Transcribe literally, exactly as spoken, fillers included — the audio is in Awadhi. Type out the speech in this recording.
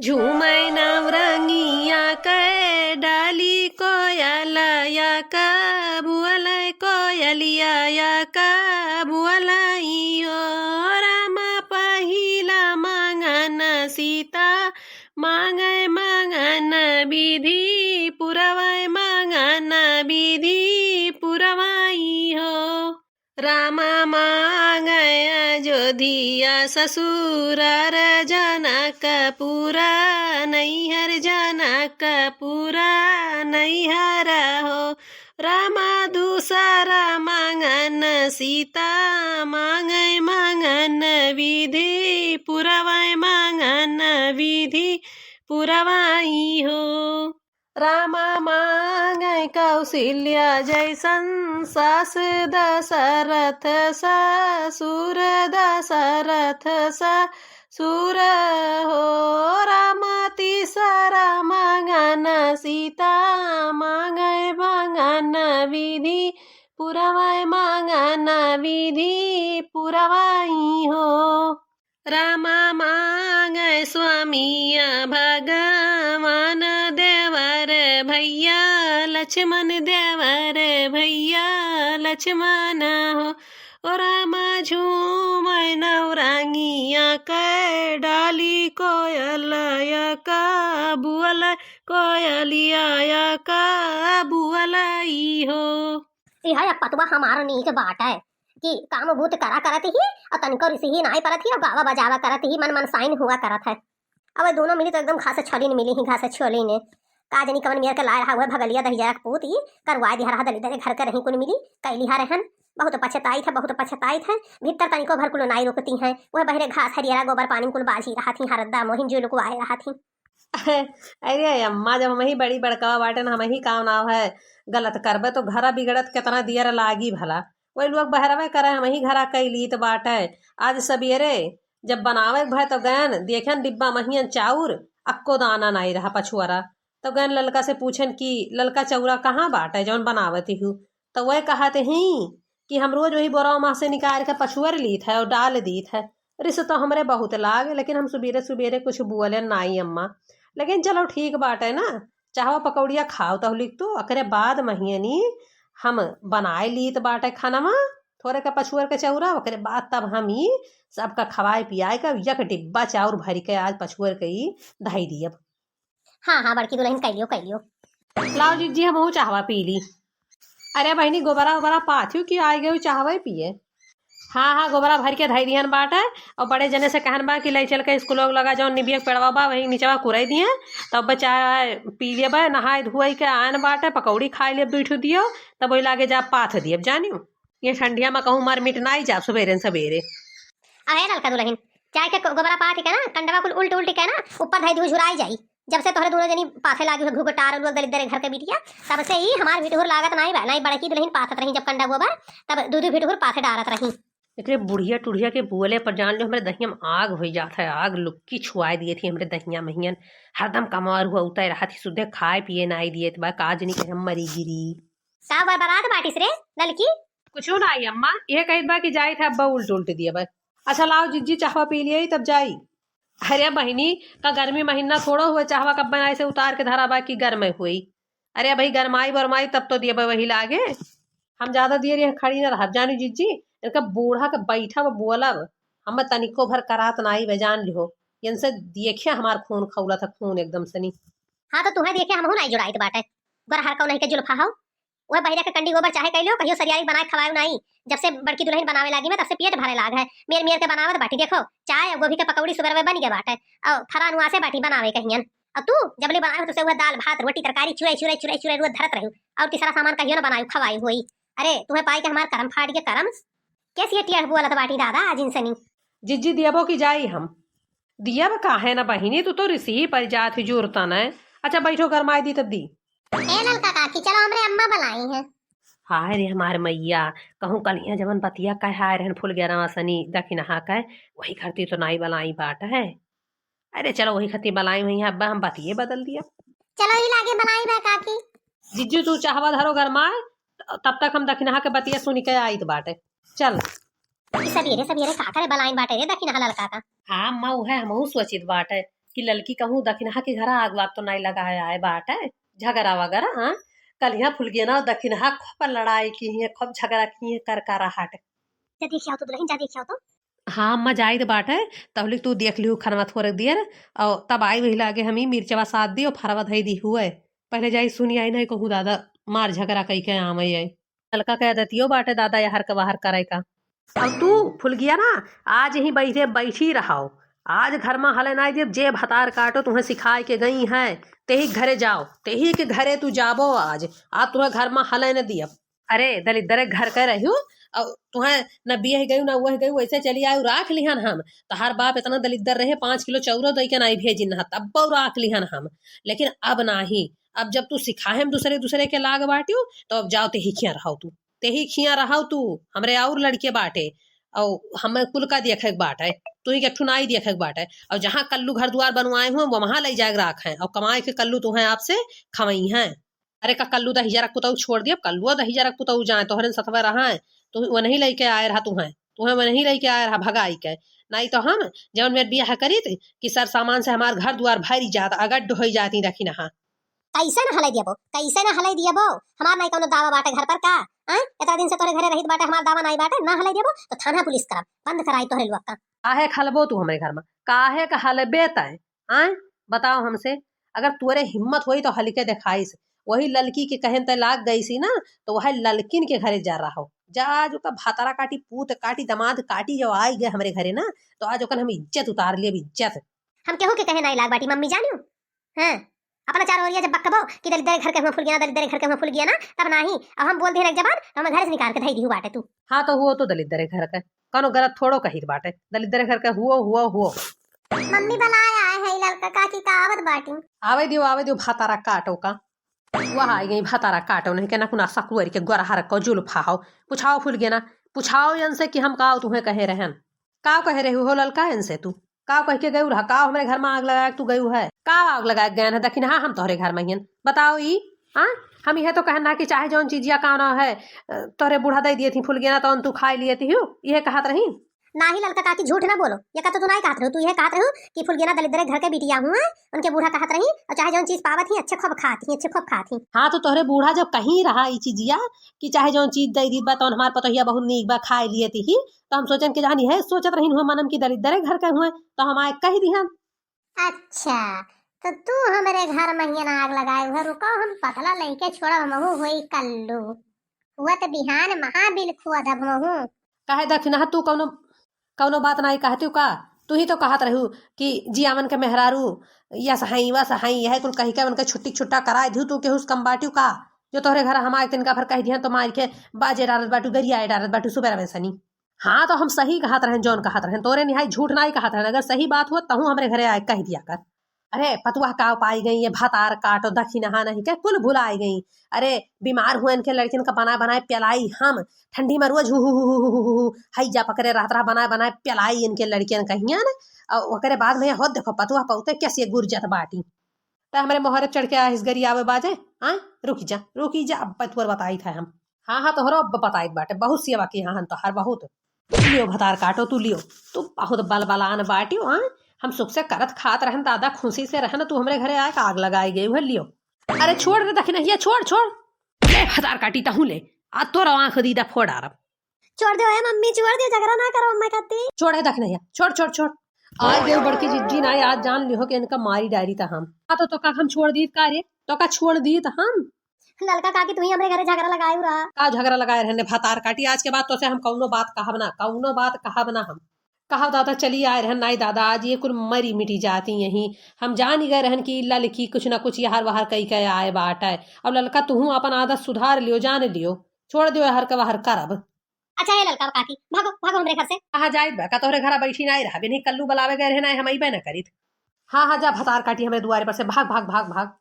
झूमै नवरंगिया कै डाली कोयलया का बुअलै, कोयलिया या का बुअलै हो। रामा पहिला मांगन सीता, मांगै मांगन विधि, पुरवै मांगन विधि, पुरवै हो। रामा मांगै अयोध्या ससुरार, जनकपुरा नैहर, जनकपुरा नैहर हो। रामा दूसरा मांगन सीता, मांगै मांगन विधि, पुरवै मांगन विधि, पुरवै हो। रामा मांगै कौशल्या जैसन सास, दशरथ ससुर, दशरथ ससुर हो। रामा तीसरा मांगन सीता, मांगै मांगन विधि, पुरवै मांगन विधि, पुरवै हो। रामा मांगै स्वामिया भगवान, देवर भैया लक्ष्मण, देवर भैया लक्ष्मण हो। ओ रामा झूमै नौरंगिया कै डाली कोयलया का बुअलै, कोयलिया या का बुअलै हो। इहै पतवा हमार नीक बाटै कि काम बूत करा करत ही, अउर तनिको रिसही नाई परत ही, अउर गावा बजावा करत ही, मन मनसाइन हुआ करत है। अब ये दोनों मिली तो एकदम घास छोलिन मिली ही, घास छोलिन। का जनी कवन मेर के लाए रहा हुआ भगलिया दहिजरा के पूत, ई करवाए दिहा रहा दलिदरे घर के रही कुल मिली, कैली हा रहन। बहुत पछताइत है, बहुत पछताइत है। भीतर तनिको भर कुल नाई रुकती हैं, वह बहरे घास हरियरा गोबर पानी कुल बाजी रहा थी, हरदा मोहिन जो लुकवाए रहा थी। अरे अम्मा, जब हमही बड़ी बड़कवा बाटे न, हमही का नाव है गलत करबे, तो घरा बिगड़त केतना दियर लागी भला। वही लोग बहरवे करे, हमही घरा कई लीत बाटे। आज सबेरे जब बनावे के भय तो गयन, देखेन डिब्बा महियन चाउर, अक्को दाना नाई रहा पछुअरा। तो गयन ललका से पूछेन कि ललका चौरा कहाँ बाटे जौन बनावत ही? तो वह कहत ही कि हम रोज वही बोरवा मा से निकाल के पछुअर लीत है और डाल दीत है। रिस तो हमरे बहुत लागे, लेकिन हम सुबेरे सुबेरे कुछ बुअले नाई अम्मा। लेकिन चलो ठीक बाटे ना, चाहवा पकौड़िया खाओ तहलिक तो, ओकरे बाद महियनी हम बनाए लीत बाटे खानवा, थोरे का पछुअर के चौरा, ओकरे बाद तब हम ई सबका खवाए पियाए का एक डिब्बा चाउर भरि के आज पछुअर के ई धई दियब। हाँ, हाँ, बड़की दुलहिन, कइ लियो, कइ लियो। लाओ जिज्जी, हमहू चाहवा पी ली। अरे बहिनी, गोबरा ओबरा पाथियो कि आइ गयो चाहवा पिए? हाँ, हाँ, गोबरा भरि के धइ दिहन बाटे, और बड़े जने से कहन बा कि लइ चल के स्कूल लगा जौन निबिया के पेड़वा बा, वही निचवा कुरइ दिहे, तब चाय पी लेबे, नहाइ धोइ के आयन बाटे, पकौड़ी खाइ लेब दुइ ठो दियो, तब वही लागे जा पाथ दियब, जानियो। ये ठंडिया मा कहूँ मर मिट नाई जाब सबेरे न सबेरे। अहे ललका दुलहिन, चाय के गोबरा पाथि के ना, कंडवा कुल उल्ट उल्ट के ना, ऊपर धइ दिहु झुराइ जाई। जब से तोहरे दुनो जनी पाथे लागी हो घुघटार लोग दलिद्दर घर के बिटिया, तब से ही हमार भिटहुर लागत नाई बा, नाई बड़की दुलहिन पाथत रही जब कंडा गोबर, तब दू दू भिटहुर पाथे डारत रही। एकरे बुढ़िया टुढ़िया के बोले पर जान लो हमरे दहिया मा आग होइ जात है, आग लुक्की छुआइ दिए थी हमरे दहिया महियन। हरदम कमार हुआ उतर रहा थी, सुधे खाए पिए नाई दिए बा, का जनी के हम मरी गिरी। का बरबरात बाटिस रे ललकी? कुछो नाई अम्मा, ये कहित बा कि जाइत है अब्बा उल्ट उल्ट दिए बा। अच्छा लाओ जिज्जी, चाहवा पी लिया तब जाई। अरे बहिनी, का गर्मी महिना थोड़ो हुए, चाहवा कब बनाए से उतार के धरा बा कि गरमे हुई। अरे भाई, गरमाई बरमाई तब तो दियबे वही लागे। हम ज्यादा दियर यहाँ खड़ी न रहब, जानी जिज्जी, इनका बूढ़ा के बैठब बोलब, हम तनिको भर करात नाई बे, जान लिहो। इनसे देखिया हमार खून खौलत है, खून एकदम सनी। हाँ, तो तुहे देखिया हमहू नाई जुड़ाइत बाटे, गोरहर कौ नहीं के जुल्फा हौ। वह बहिरा के कंडी गोबर चाहे कइलो, कहियो सरियाई बनाए खवायो नाई। जब से बड़की दुलहिन बनावे लागी मैं, तब से पेट भरे लाग है। मेर मेर के बनावत बाटी, देखो, चाय और गोभी के पकौड़ी सुबह में बन गए बाटे, और फरानुआ से बाटी बनावे कहियन। और तू जबले बनावे तो से वह दाल भात रोटी तरकारी चुराई चुराई चुराई चुराई रोज धरत रही, और तीसरा सामान कहियो ना बनायो खवाई होई। अरे तुहे पाई के हमार करम फाट के करम। कैसी ये टियर बोलत बाटी दादा आज इनसनी? जिज्जी दियबो की जाई हम। दियब काहे ना बहिनी, तू तो रिसही पर जात ही जोरता न। अच्छा बैठो, गरमाई दी तब दी। ए ललका काकी, चलो हमरे अम्मा बुलाई हैं। हाय रे हमार मैया, कहूँ कलिया जवन बतिया कहे आए रहन फुलगेरवा सनी दखिनहा के, वही खरती तो नाई बलाई बाट है। अरे चलो वही खरती बलाई हुई है, अब्बा हम बतिये बदल दिया। चलो ही लागे बलाई बा काकी। जिज्जू तू चाहवा धरो गरमाए, तब तक हम दखिनहा के बतिया सुनी के आइत बाटे। चल। ई सबेरे सबेरे का करे बलाइन बाटे रे दखिनहा ललका का? हाँ अम्मा, उहे हमहू सोचित बाटे। कि ललकी कहूँ दखिनहा के घरा आग वाग तो नाई लगाए आए बाटे, झगड़ा वगैरह, हाँ? कलिहा फुलगेना और दखिनहा खूब लड़ाई किहे, खूब झगड़ा किहे कर का रहाट। जा देखि आओ तो दुलहिन, जा देखि आओ तो। हाँ अम्मा, जाइत बाटे, तबलिक तू देखि लिहू खनवा थोरेक देर, और तब आई वही लागे हम ई मिर्चवा साथ दी और फरवा धई दी हुए। पहिले जाई सुनि आई, नहीं कहूँ दादा मार झगड़ा कई के आवे आई। ललका कह देतियो बाटे दादा यहर के वहर करे का। अब तू फुलगेना, आज ही बैठे बैठी रहाओ, आज घर मा हले नाई देब, जे भतार काटो तुहें सिखाए के गई हैं, तेही के घरे जाओ, तेही के घरे तू जाबो आज, आज तुहें घर मा हले न दियब। अरे दलिद्दरे घर के रह्यू, और तुहें न बियह गयू न वह गयू, वैसे चली आयू, राख लिहन हम। तहार बाप इतना दलिद्दर रहे, पाँच किलो चौरो दई के नाई भेजिन ह, तब्बो राख लिहन हम। लेकिन अब नाही, अब जब तू सिखाहेम दूसरे दूसरे के लाग बाट्यू, तो अब जाओ तेही खिया रहाओ तू, तेही खिया रहाओ तू, हमरे और लड़के बाटे, और हमें कुल का देखे के बाटे, तू ही के ठुनाई देखे के बाटे। और जहाँ कल्लू घर दुआर बनवाए हुए, वो वहाँ ले जाए राख हैं, और कमाए के कल्लू तुहें आपसे खवई हैं। अरे का कल्लू दहिजरा के पुतऊ छोड़ दिया, कल्लुओ दहिजरा के पुतऊ जाए, तोहरे सतवे रहा है, तू वनही लइके आए रहा, तुहें, तुहें वनही लइके आए रहा भगाई के। नाई तो हम जौन मेर बियाह करीत कि सर सामान से हमार घर दुआर भरी जात, अगड्ड होई जाती दखिनहा। कैसे न हलै दियबो, कैसे न हलै दियबो? हमार नाई कौनो दावा बाटे घर पर का? आय? इतना दिन से तोहरे घरे रहित बाटे, हमार दावा नाई बाटे, न हलै दियबो तो थाना पुलिस करब, बंद कराई तोहरे लोग का। काहे के हलबो तू हमरे घर में? काहे के हलबे तय? आय? बताओ हमसे, अगर तोरे हिम्मत होई तो हलिके देखाइस। वही ललकी के कहन तय लाग गई सी ना, तो वह ललकिन के घरे जा रहा हो। जा आज ओका भातारा काटी, पूत काटी, दमाद काटी, जो आई गए हमरे घरे ना, तो आज ओकन हम इज्जत उतार लेब, इज्जत। हम केहू के कहे नाई लाग बाटी मम्मी जानियो। हाँ, अपना चार ओरिया जब बकबो कि दलिद्दरे घर के हुआ फुलगेना, दलिद्दरे घर के हुआ फुलगेना, तब नाही। अब हम बोल देहन एक जबान, तो हमें घर से निकाल के धई दिहू बाटे तू। हाँ, तो हुओ तो दलिद्दरे घर के, कौनो गलत थोड़ो कहित बाटे, दलिद्दरे घर के हुओ, हुओ, हुओ। मम्मी बुलाए आए है ललका काकी का आवत बाटी। आवे दियो, आवे दियो, भातारा काटो का। वह आई गई भातारा काटो, नहीं के ना कुना सकुअर के गोरहर को जुल्फा हो। पुछाओ फुलगेना, पुछाओ इनसे कि हम काव तुहें कहे रहन। काव कहे रहू हो ललका इनसे तू? काव कह के गयू रहा? काव हमरे घर में आग लगाए के तू गयू है? काव आग लगाए के गयन है? दखिनहा हम तोहरे घर में हियन। बताओ ई, हाँ? हम इहे तो कहन रहा कि चाहे जौन चीजिया काव ना है, अ, तोहरे बूढ़ा दे दिए थी फुलगेना, तौन तू खाए लिए थी, यू? इहे कहत रही। नाही ललका काकी, झूठ ना बोलो। ये का तो तू नाही कहत रहू, तू इहे कहत रहू कि फुलगेना दलिद्दरे घर के बिटिया हुआ, उनके बूढ़ा कहत रही, और चाहे जौन चीज पावत ही, अच्छे खूब खात ही, अच्छे खूब खात ही। हाँ, तो तोहरे बूढ़ा जब कहीं रहा ई चीजिया कि चाहे जौन चीज दे दी बा, तौन हमार पतोहिया बहुत नीक बा, खाए लिए थी, तो हम सोचन के जहाँ इहे सोचत रही हुआ मनम की दलिद्दरे घर के हुए, तो हम आए कह दिहन। अच्छा, तो तू हमरे घर में हियन आग लगाए हुए, रुको हम पतला लइके छोड़ब, हमहू होई कल्लू। हुआ तो बिहान महाबिल खोदब हमहू। काहे दखिनहा तू कौनो, कौनो बात नाई कहती का? तू ही तो कहत रहू कि जियावन के मेहरारू या सहाई वा सहाई यह कुल कही के उनके छुट्टी छुट्टा कराए दिहू, तू केहू से कम बाटियो का? जो तोहरे घर हमारे तिनका भर कह दिहन तो मार के बाजे डारत बाटू, गरियाए डारत बाटू सुबह में सनी। हाँ, तो हम सही कहत रहन, जौन कहत रहन, तोरे निहाई झूठ नाई कहत रहन। अगर सही बात हुआ, तहूँ हमरे घरे आए कह दिया कर। अरे, पतुआ काव पाई गई, ये भतार काटो, दखिनहा नहीं के, कुल भुलाई गई। अरे, बीमार हुए इनके लड़कियन का बना बनाए पिलाई हम, ठंडी में रोज हु, हु, हु, हई जा पकड़े रहत रहा, बना बनाए पिलाई इनके लड़कियन कहियन। और ओकरे बाद में होत देखो, पतुआ पौते कैसे गुरजत बाटी। त हमरे मोहरे चढ़ के आहिस गरियावे बाजे, हाँ? रुकी जा, रुकी जा, अब तोर बताई था हम। हाँ, हाँ, तोहरो अब बताइत बाटे, बहुत सेवा की हन तोहार, बहुत। लियो भतार काटो, तू लियो। तू बहुत बलबलान बाटियो, हाँ? हम सुख से करत खात रहन, दादा खुशी से रहन, तू हमरे घरे आए का आग लगाए गए हुए, लियो। अरे छोड़ रे दखिनहिया, छोड़, छोड़। ले भतार काटी तहूँ ले, आ तोरा आँख दीदा फोड़ डारब। छोड़ दो ए मम्मी, छोड़ दो, झगड़ा ना करो अम्मा खाती। छोड़ है दखिनहिया, छोड़, छोड़, छोड़। आज देव बड़की जिज्जी ना, आज जान लिहो कि इनका मारी डारी था हम। हाँ तो, तो का हम छोड़ दीत का रे? तो का छोड़ दीत हम? ललका काकी, तू ही हमरे घरे झगड़ा लगाए रहा। का झगड़ा लगाए रहने भतार काटी? आज के बाद तो से हम कौनो बात कहब ना, कौनो बात कहब ना हम। कहब दादा चली आए रहन, नाई दादा, आज ये कुल मरी मिटी जाती यहीं। हम जान ही गए रहन कि ललकी कुछ ना कुछ यहार वहार कई के आए बाटे। अब ललका तुहूँ अपन आदत सुधार लियो, जान लियो, छोड़ दियो हर के वहर करब। अच्छा हे ललका काकी, भागो, भागो हमरे घर से। कहाँ जाइत बा? का तोहरे घरा बैठी नाई रहा? बिन्ही कल्लू बुलावे गए रहे, नाई हम अइबे न करीत। हाँ, हाँ, जा भतार काटी हमरे दुआरे पर से, भाग, भाग, भाग, भाग।